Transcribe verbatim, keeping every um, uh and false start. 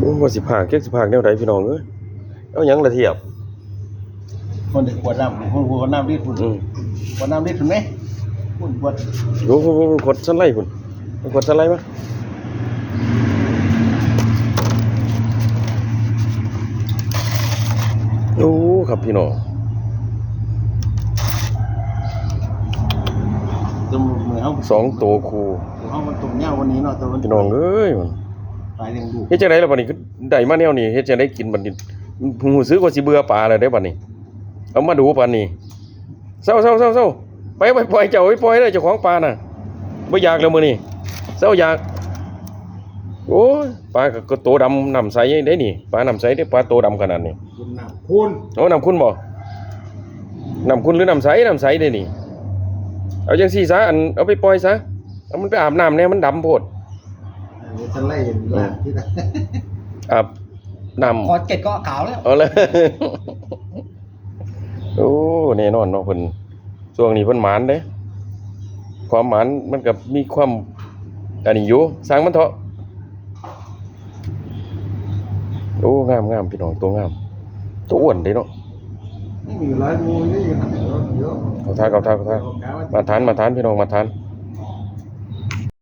โอ้ ว่าสิพากจักสิพากแนวใดพี่น้องเอ้ย เอาหยังละเทียบ คนเด็กขวดน้ำคุณขวดน้ำลิตรคุณ อืม ขวดน้ำลิตรคุณไหมคุณขวด โอ้โห ขวดสไลด์คุณ ขวดสไลด์มา โอ้ ครับพี่น้อง ตัวมือเขา สองตัวคู่ ตัวเขามันตุ่มยาววันนี้เนาะตัวมัน พี่น้องเอ้ยมัน ตายเลี้ยงลูก เฮ็ดจังได๋ล่ะบัดนี้ คือได้มาแนวนี้ เฮ็ดจังได๋กินบัดนี้ รู้สึกว่าสิเบื่อปลาแล้วเด้บัดนี้ เอามาดูปานนี้ เซาเซาเซาเซา ไป ไปปล่อยเจ้า ไปปล่อยเลยเจ้าของปลาน่ะ บ่อยากแล้วมื้อนี้ เซาอยาก โอ้ย ปลาก็ ก็โตดำน้ำใสเด้นี่ ปลาน้ำใสเด้ ปลาโตดำขนาดนี้ คุณน้ำคุณ โอ้ น้ำขุ่นบ่ น้ำขุ่นหรือน้ำใส น้ำใสเด้นี่ เอาจังซี่ซะ อัน เอาไปปล่อยซะ เอามันไปอาบน้ำแน่ มันดำโพด เดี๋ยวจะไล่อยู่ล่างที่นั่น อาบน้ำ ขอเจ็ดก็ขาวแล้ว เอาเลย โอ้ แน่นอนเนาะเพิ่น ช่วงนี้เพิ่นหมานเด้ ความหมานมันก็มีความ อันนี้อยู่ ช่างมันเถาะ โอ้ งามงามพี่น้อง ตัวงาม ตัวอ้วนเด้เนาะ นี่มีหลายหมู่นี่อยู่นะเดี๋ยวเดี๋ยว เข้าท่า เข้าท่า เข้าท่า มาทาน มาทานพี่น้อง มาทาน